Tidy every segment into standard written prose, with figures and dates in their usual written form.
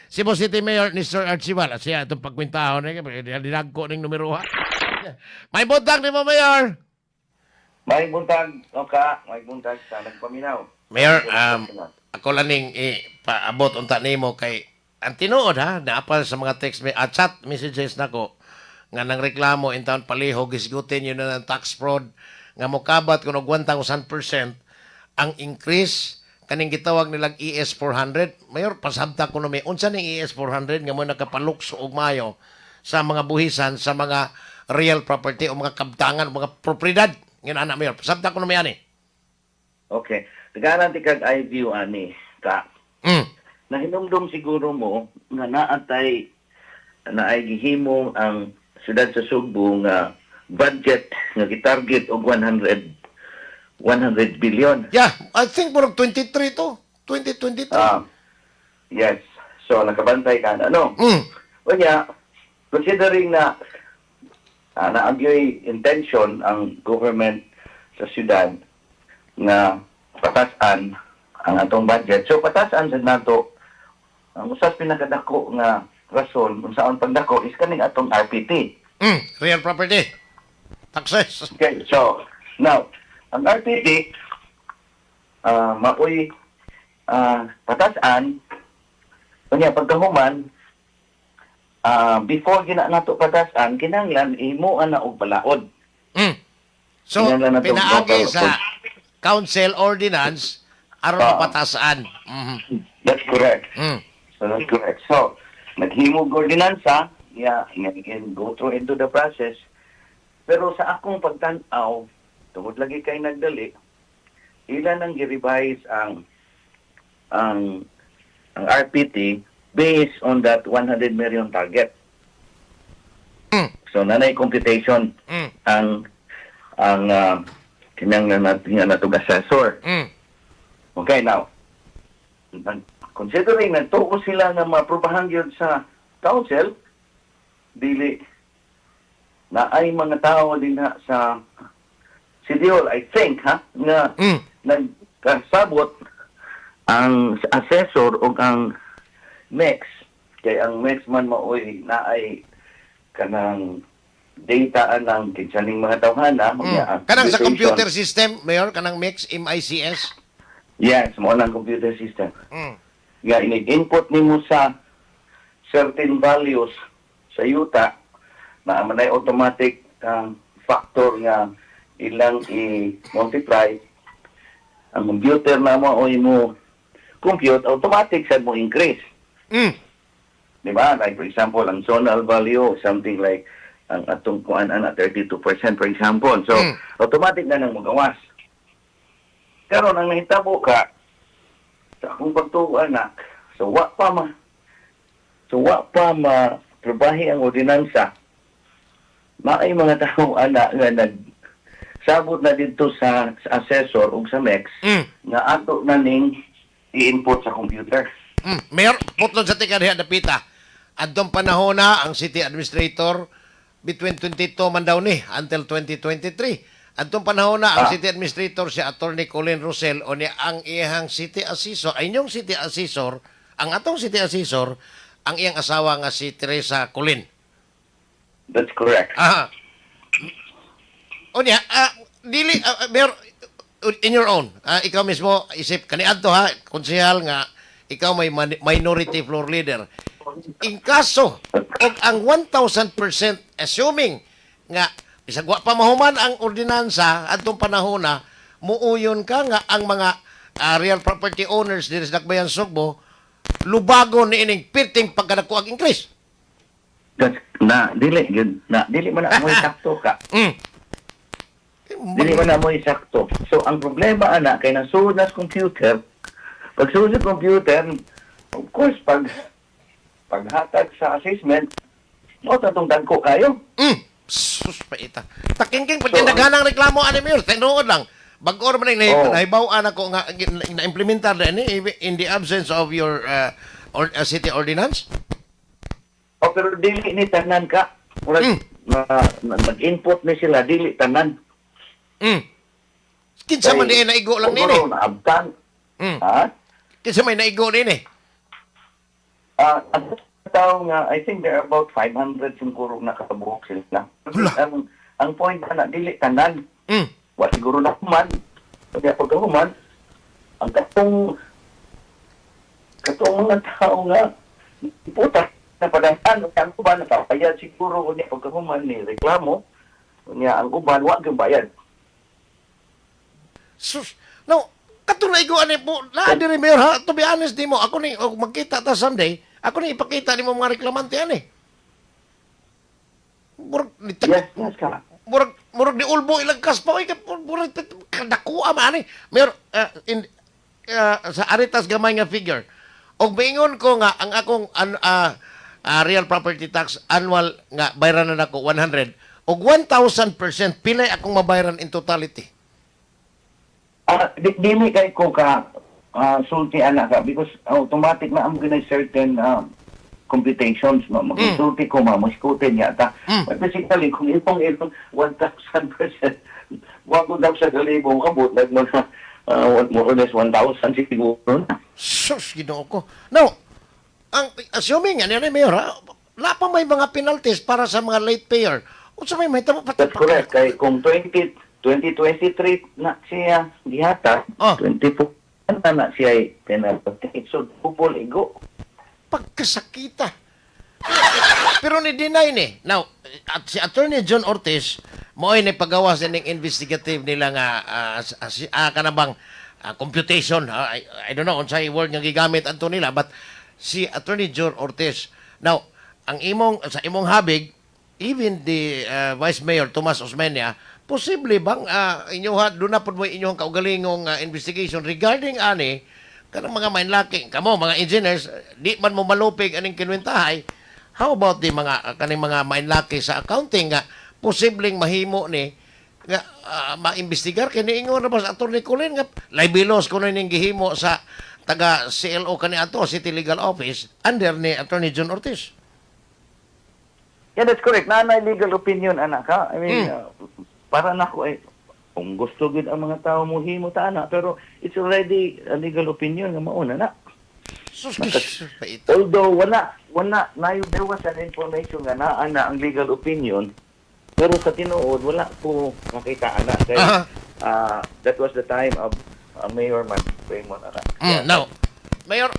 Cebu City Mayor Nestor Archival. Siya atong pagkwentahon ni dinagko ning numero ha. May buntag nimo, Mayor. May buntag, oka, may buntag sa nagpaminaw. Mayor, ako lang ning paabot unta nimo kay ang tinuod ha, naapal sa mga text me, chat messages nako nga nang reklamo in town palihog hisgutin yun na ng tax fraud nga mokabat kun og 1,000% ang increase kaning gitawag nilang ES 400. Mayor, pasabta ko no may unsa ning ES 400 nga mo nakapalukso og mayo sa mga buhisan sa mga real property o mga kabtangan, mga propriedad ngin ana, Mayor, pasabta ko no may ani. Okay. Tagaran ti kag i-view ani ka. Nahinumdum siguro mo nga naatay naay gihimo ang syudad sa Sugbo nga budget nga gitarget og 100 billion. Yeah, I think murag 23 to. 2023. Ah, yes. So nakabantay ka na, no? Mm. Unya, considering na naagyoy intention ang government sa syudad nga patasan ang atong budget. So patasan sa nato ang usas pinakadako nga rason kung saan pagdako is kaning atong RPT. Real property taxes. Okay, so now ang RPT maoy patasan. Unya pagkahuman, before gina nato patasan, kinahanglan himuan na og balaod. So, Kinahanglan na itong pinaagi local sa council ordinance aron mapatasan. That's correct. So that's correct. So, naghimog ordinansa, yeah, and go through into the process. Pero sa akong pagtan-aw, tungod lagi kay nagdali, ilan ang gi-revise ang RPT based on that 100 million target. So nanay computation ang kinahanglan natin nga natong assessor. Okay, now, considering nagtuo sila nga maaprubahan gyud sa council, dili na ay mga tao din na sa City Hall, I think, ha, nga nagkasabot ang assessor o ang MEX, kay ang MEX man maoy na ay kanang data anang kinsa ning mga tawhana, unya ang Kanang sa computation. Computer system, Mayor, kanang MICS, MICS. Yes, mo nang computer system. Nga ini-input nimo sa certain values sa yuta na manay automatic ang factor nga ilang i-multiply ang computer na mo o mo compute, automatic sad mo increase, di ba? Like for example, ang zonal value, something like ang atong kuan ana 32% for example, so automatic na nang magawas. Karon ang nahitabo ka, sa akong pagtuo anak, so wa pa ma trabahi ang ordinansa, maay mga tao ana nga nag sabot na dito sa assessor ug sa MEX nga ato na ning i-input sa computer. Mayor, putlon sa tika diha dapita. Adtong panahon na ang city administrator between 22 man daw ni until 2023. Adtong panahon na ang city administrator si Attorney Colin Rosell o ni ang iyang city assessor, ay inyong city assessor, ang atong city assessor, ang iyang asawa nga si Teresa Colin. That's correct. Aha. Unya, dili Mayor, in your own, ikaw mismo isip kaniadto ha, konsehal nga ikaw may minority floor leader. In kaso og ang 1,000%, assuming nga bisag wa pa mahuman ang ordinansa adtong panahon na muuyon ka nga ang mga real property owners diri sa Dakbayan Sugbo lubago ni ining pirting pagkadako ang increase. That's na dili gyud na dili man na mo sakto ka. Dili man na mo sakto. So ang problema ana kay nasuod na sa computer. Pag suod sa computer, of course pag paghatag sa assessment, mo tatong dagko kayo. Sus, paita. Takingking, pag So, so, reklamo, ani Mayor, tinuod lang. Bag-o man na nahibaw-an ako nga na-implementar na ini in the absence of your or city ordinance. O pero dili ni tanan ka. Murag mag-input ni sila dili tanan. Kinsa man di naigo lang nini. Siguro naabtan. Ha? Kinsa may naigo nini. Ang tao nga, I think there are about 500 siguro nakabuhok sila. Hala. Ang point na dili tanan. Wa siguro na human. Kaya pag human, ang katong mga tao nga puta na padanghan ang uban nakabayad siguro unya pagkahuman ni reklamo unya ang uban wa gyud bayad. Sus. No, katong naigo ani po, naa diri, Mayor, ha, to be honest nimo, ako ni og magkita ta someday, ako ni ipakita nimo mga reklamante ani. Murag ni Yes ka. Murag ni ulbo ilang kaspa oy, kay murag kadakuha man ani. Mayor, in sa aritas gamay nga figure. Og maingon ko nga ang akong real property tax annual nga bayran na nako 100 og 1,000%, pilay akong mabayran in totality? Dili kay ko ka sulti ana ka because automatic na ang ginay certain computations, no, magsulti ko ma muskutin yata. But basically kung ipong itong 1,000%, wa ko daw sa kalibo kabot like mga more or less 1,000 siguro na. Sus, Ginoo ko. Now, ang assuming ano ni Mayor, ha, wala pa may mga penalties para sa mga late payer. Unsa may mahitabo pati? That's correct. Kay kung 20 2023 na siya gihatag, 24 na na siya penalty. So double igo. Pagkasakita. Pero ni deny ni. Now, at si Attorney John Ortiz, mo ni pagawas ning investigative nila nga kana bang computation, I don't know unsay word nga gigamit adto nila, but si Attorney John Ortiz. Now, ang imong sa imong habig, even the Vice Mayor Tomas Osmeña, posible bang inyoha doon na pud mo inyong kaugalingong investigation regarding ani kanang mga mainlaki kamo mga engineers, di man mo malupig aning kinwentahay? How about the mga kaning mga mainlaki sa accounting nga posibleng mahimo ni nga maimbestigar kay niingon na ba sa Attorney Colin nga libelos kuno ning gihimo sa taga CLO kani ato City Legal Office under ni Attorney John Ortiz? Yeah, that's correct. Na legal opinion ana ka. I mean, para nako eh kung gusto gid ang mga tao mo himo ta ana, pero it's already a legal opinion nga mauna na. Sus, pait. Although wala na yung there was an information nga naa na ang legal opinion, pero sa tinuod wala ko makita ana kay that was the time of Mayor Man Raymond ana. Now, Mayor,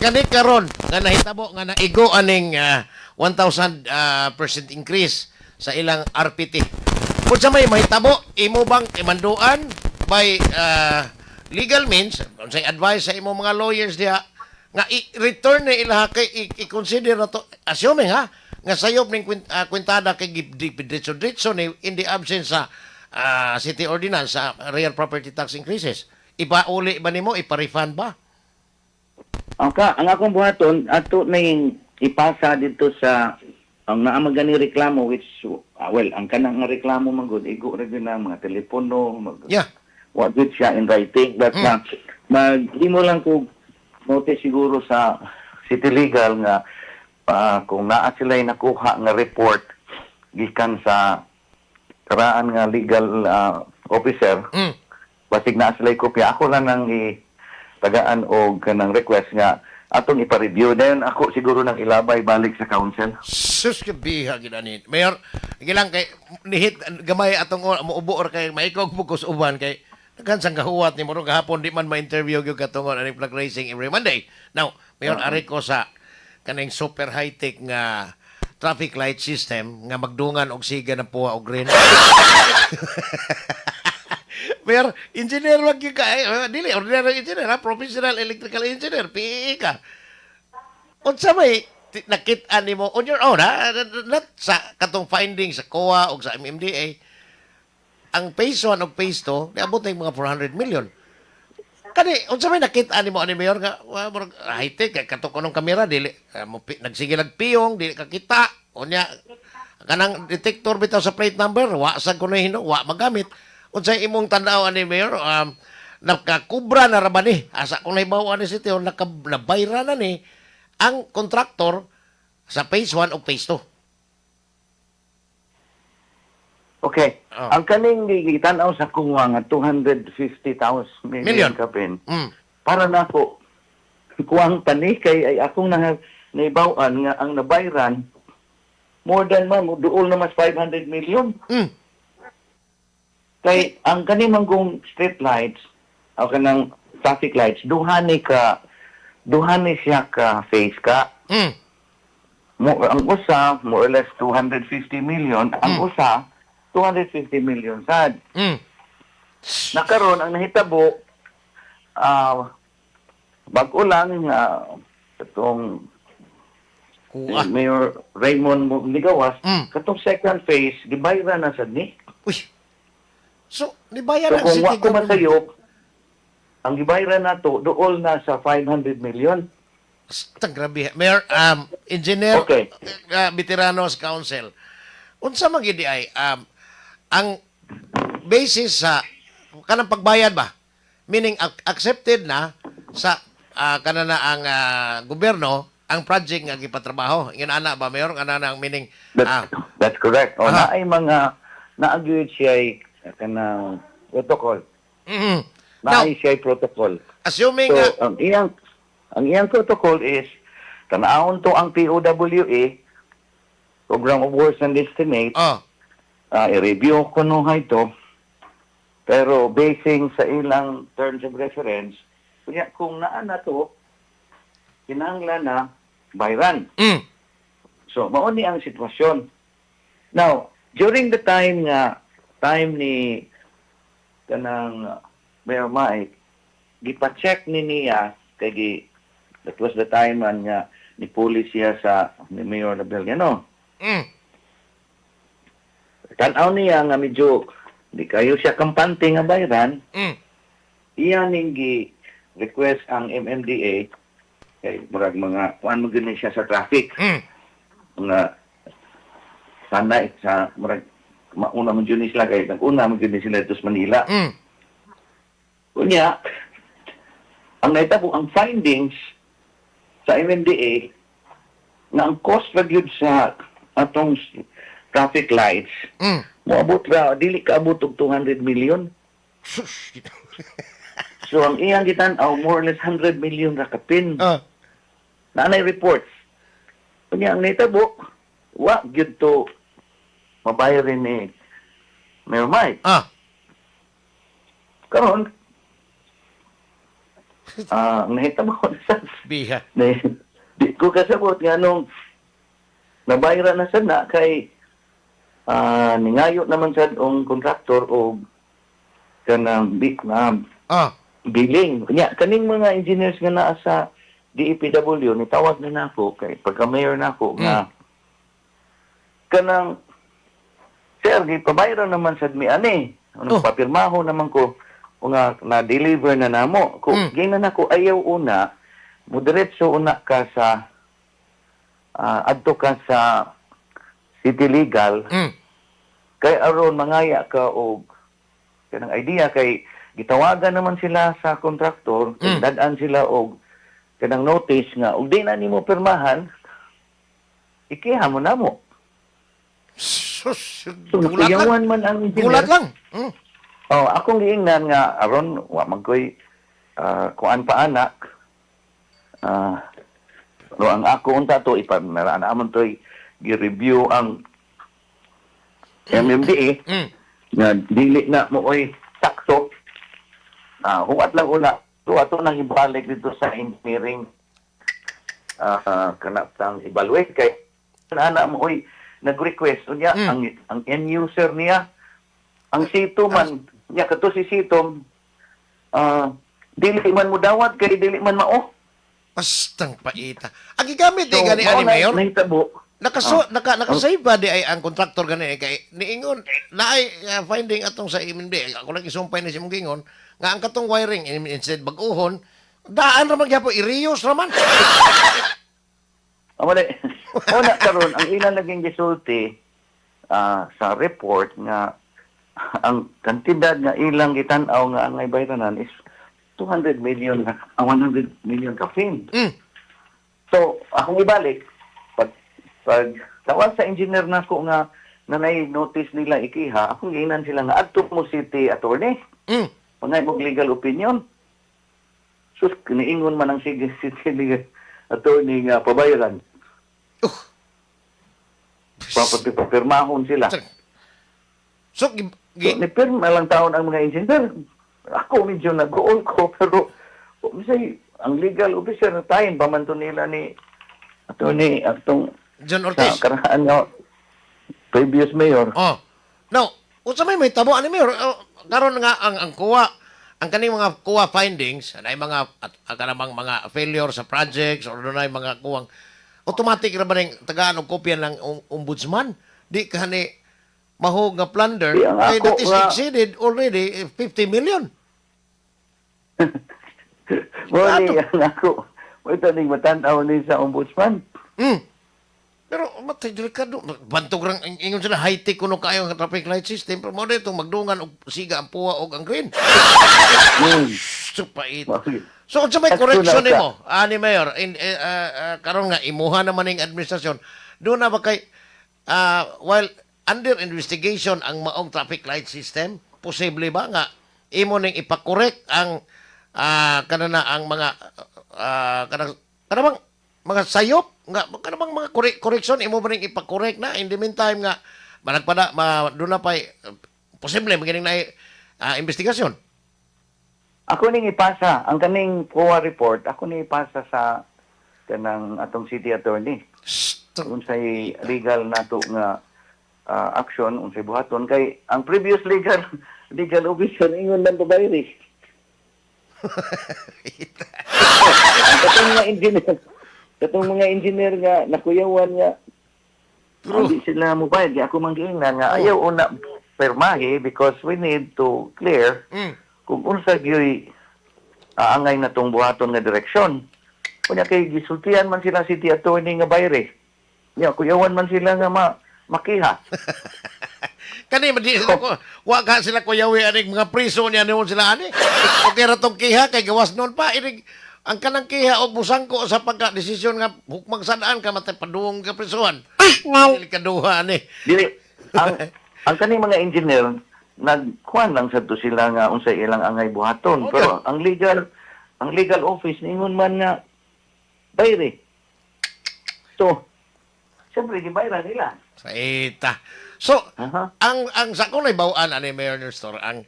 kani karon nga nahitabo nga naigo aning 1,000 percent increase sa ilang RPT. Kung sa may mahitabo, imo bang imanduan by legal means, unsay advice sa imo mga lawyers diha nga i-return na ilaha kay i-consider na to, assuming ha nga sayop ning kwintada kay diretso-diretso ni in the absence sa city ordinance sa real property tax increases? Ipauli ba nimo, ipa-refund ba? Ang ka, ang akong buhaton ato ning ipasa dito sa ang naa man gani reklamo which well, ang kanang nga reklamo man gud igo ra gyud na mga telepono mag wa gud siya in writing, but na maghimo lang ko notice siguro sa City Legal nga kung naa sila nakuha nga report gikan sa karaan nga legal officer, basig naa sila kopya, ako lang nang i tagaan og kanang request nga atong ipa-review. Dayon ako siguro nang ilabay balik sa council. Sus, kabiha gid ani. Mayor, gilang kay nihit gamay atong muubo or kay maikog bukos uban kay daghan sang kahuwat ni mo gahapon, di man ma-interview gyud katungod aning flag raising every Monday. Now, Mayor, ari ko sa kaning super high-tech nga traffic light system nga magdungan og siga ng puwa og green. Mayor, engineer lang gyud ka. Eh, dili ordinary engineer, ha? Professional electrical engineer, PEE ka. Unsa may nakit-an nimo on your own ha, not sa katong findings sa COA o sa MMDA? Ang phase 1 ug phase 2 niabot na yung mga 400 million. Kani unsa may nakit-an nimo ani, Mayor, nga wa murag high-tech kay kato kunong kamera dili mo nagsige nagpiyong dili ka kita unya kanang detector bitaw sa plate number wa sa kuno hino wa magamit? Unsay imong tan-aw ani, Mayor? Nakakubra na ra ba ni? Asa kung nahibaw ani si Teo, naka nabayra na ni ang kontraktor sa phase 1 o phase 2. Okay. Oh. Ang kaning gitan-aw sa kuha nga 250,000 million, Million. kapin. Mm. Para nako Kuwang pani kay ay akong naibaw-an nga ang nabayran more than man duol na mas 500 million. Kay ang kani manggong street lights o kanang traffic lights, duha ni siya ka phase ka. Mo ang usa more or less 250 million, ang usa 250 million sad. Nakaron ang nahitabo, bag-o lang nga katong Kuha. Mayor Raymond Ligawas, katong second phase gibayran na sad ni. Uy. So, nibayad So ang kung city wa ko government. masayop, ang gibayran nato duol na sa 500 million. Basta, grabe. Mayor, Engineer, Veteranos Council, unsa man gid ay ang basis sa kanang pagbayad ba? Meaning accepted na sa kana na ang gobyerno ang project nga gipatrabaho. Ingon ana ba, Mayor? Ana na ang meaning That's correct. O naay mga naagyoy siya kanang protocol. Now, Naay siya protocol. Assuming So ang iyang protocol is tanawon to ang POWA, Program of Works and Estimate, i-review ko no ito. Pero basing sa ilang terms of reference, kunya kung naa na to, kinahanglan na bayran. So, mao ni ang sitwasyon. Now, during the time nga time ni kanang Mayor Mike, gipa-check ni niya kay gi, that was the time man nga ni police siya sa ni Mayor Labellano. Tan-aw niya nga medyo di kayo siya kampante nga bayran, iya ning gi request ang MMDA kay murag mga kuan mo gyud ni siya sa traffic. Nga sana sa murag mauna man jud ni sila kay nag-una man jud ni sila dito sa Manila. Unya, ang nahitabo, ang findings sa MMDA nga ang cost ra gyud sa atong traffic lights moabot ra, dili kaabot og 200 million. Sus. So ang iyang gitan-aw, more or less 100 million ra kapin. Naanay reports. Unya ang nahitabo, wa gyud to mabayarin ni Mayor Mike. Karon, ang nahitabo sa Biha. di ko kasabot nga nung nabayaran na sad na kay ningayo naman sad ang kontraktor og kanang big na billing. Kanya kaning mga engineers nga naa sa DEPW nitawag na nako kay pagka mayor nako nga kanang, "Sir, gipabayaran naman sad mi ani. Ano, papirmaho naman ko nga na-deliver na namo." Ko giingnan nako, "Ayaw una, mudiretso una ka sa adto ka sa City Legal kay aron mangaya ka og kanang idea kay gitawagan naman sila sa kontraktor, dad-an sila og kanang notice nga og di na nimo pirmahan, ikiha mo namo." Sus. So Gulat lang. nakuyawan man ang engineer. Gulat lang. Oh, akong giingnan nga aron wa man koy kuan pa anak. Pero ang ako unta to ipanaraan amon toy gi-review ang MMDA nga dili na mo oy sakto. Huwat lang una. So ato nang ibalik dito sa engineering kanatang evaluate kay ana mo oy nag-request unya ang end user niya ang Sito man niya kato si Sito, dili man mo dawat kay dili man mao. Bastang paita. Ang gigamit di gani mao ani na Mayor. nahitabo. Nakaso naka nakasave ba di ay ang kontraktor gani kay niingon naay finding atong sa MMD, ako lang isumpay ni si mong gingon nga ang katong wiring instead bag-uhon daan ra man gyapon, i-reuse ra man. Ah, wala. Una karon ang ilang naging gisulti sa report nga ang kantidad nga ilang gitan-aw nga ang bayranan is 200 million na 100 million kapin. So, akong ibalik pag tawag sa engineer nako nga na notice nila ikiha, akong giingnan sila nga adto mo city attorney. Mangay mo legal opinion. Sus, niingon man ang sige city legal attorney nga pabayaran. Papapirmahon sila. So, So, nipirma lang taon ang mga engineer. Ako medyo nag-goal ko, pero say, ang legal officer na time pa man to nila ni attorney atong John sa Ortiz. karaan nga previous mayor. Oh. Now, unsa may mahitabo ani, Mayor? Oh, karon nga ang kuha ang kaning mga kuha findings anay mga at, kanamang mga failure sa projects or dunay mga kuwang, automatic ra ba ning tagaan og kopya ng ombudsman? Di ka ni mahog nga plunder Di, ang kay ako that is nga- exceeded already 50 million. Mo ni ang ako. Mo ito ning matan-aw ni sa ombudsman. Pero matay delikado. Bantog rang ingon sila, high-tech kuno kayo ang traffic light system, pero mo dito magdungan og siga ang puwa og ang green. Supait. Mao. So unsa may Sakto correction na siya. nimo, ani Mayor, in, karon nga imuha naman ning administrasyon, do na ba kay while under investigation ang maong traffic light system, posible ba nga imo ning ipa-correct ang kanana ang mga kanang kanang mga sayop nga kanang mga correction, imo ba ning ipa-correct na in the meantime nga managpada ma do na pay posible magining na investigasyon? Ako ning ipasa ang kaning COA report, ako ning ipasa sa kanang atong city attorney. Shh. Unsay legal nato nga action, unsay buhaton kay ang previous legal legal officer ingon man babayri. Ang katong mga engineer nga nakuyawan nga hindi sila mobayad, kay ako man giingnan nga ayaw una permahe because we need to clear kung unsa gyoy aangay na tong buhaton nga direksyon. Kunya kay gisultian man sila city attorney nga bayre. Nya kuyawan man sila nga makiha. Kani man di sila ko, wa ka sila kuyawi aning mga priso niya niyon sila ani. Okay ra tong kiha kay gawas noon pa inig ang kanang kiha og musangko sa pagka desisyon nga hukmang sadaan ka matay paduong ka prisuhan. Dili kaduha ani. Dili ang kaning mga engineer nagkuan lang sad to sila nga unsay ilang angay buhaton, pero ang legal office ningon man nga bayre. So siyempre gibayran nila. Sa ita. So, ang sa akong nahibaw-an ani, Mayor Nestor, ang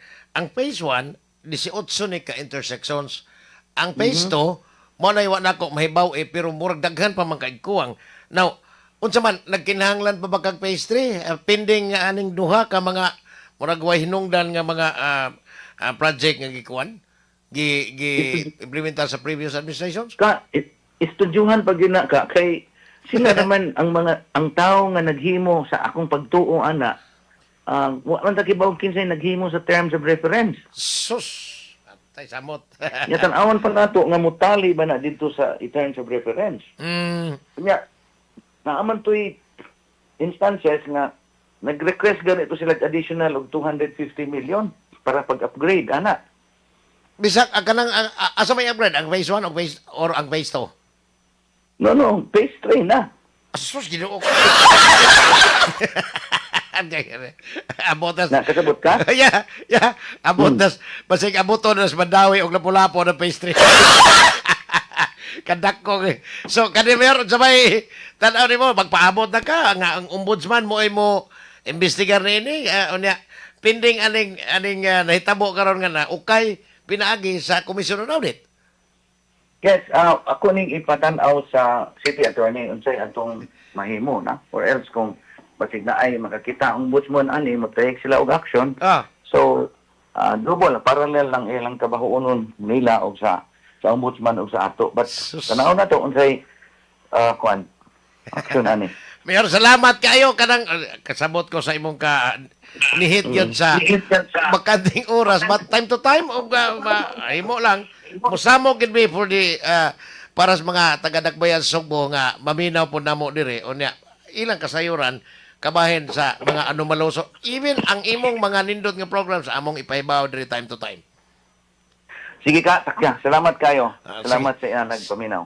phase 1 18 ni ka intersections. Ang phase 2 mo na wa nako mahibaw eh, pero murag daghan pa man kay kuwang. Now, unsa man nagkinahanglan pa ba kag phase 3? Pending nga aning duha ka mga murag way hinungdan nga mga project nga gikuan gi gi implementar sa previous administrations? Ka istudyuhan pag yun na ka kay sila naman ang mga ang tao nga naghimo sa akong pagtuo ana, wa man ta kibaw kinsay naghimo sa terms of reference. Sus, atay samot. Nya tan-awan pa nato nga mutali ba na dito sa terms of reference. Nya naaman to'y instances nga nag-request ganito sila additional og 250 million para pag-upgrade ana. Bisak ang kanang asa may upgrade, ang phase 1 o phase or ang phase 2? No, phase 3 na. Sus, Ginoo ko. Abotas. Na kasabot ka? Yeah. Abotas. Basig aboto na sa Mandawi og Lapu-Lapu na phase 3. Kadako. Eh. So, kani Mayor, sa may tan-aw nimo, magpaabot na ka nga ang ombudsman mo ay mo investigar niini, unya pending aning aning nahitabo karon nga na ukay pinaagi sa Commission on Audit. Yes, ako ning ipatan-aw sa city attorney unsay atong mahimo na or else kung basig na ay makakita ang ombudsman ani mo-take sila og action. So, double parallel lang ilang kabahuonon nila og sa ombudsman og sa ato. But Sus. tan-aw na to unsay kuan action ani. Mayor, salamat kayo kanang kasabot ko sa imong ka nihit yun sa bakanting oras, but time to time og himo lang mosamo gid mi for the para sa mga taga-Dakbayan Sugbo nga maminaw po namo dire unya ilang kasayuran kabahin sa mga anomaloso, even ang imong mga nindot nga programs among ipahibaw dire time to time. Sige ka, takya. Salamat kayo. Ah, Salamat sa iyang nagpaminaw.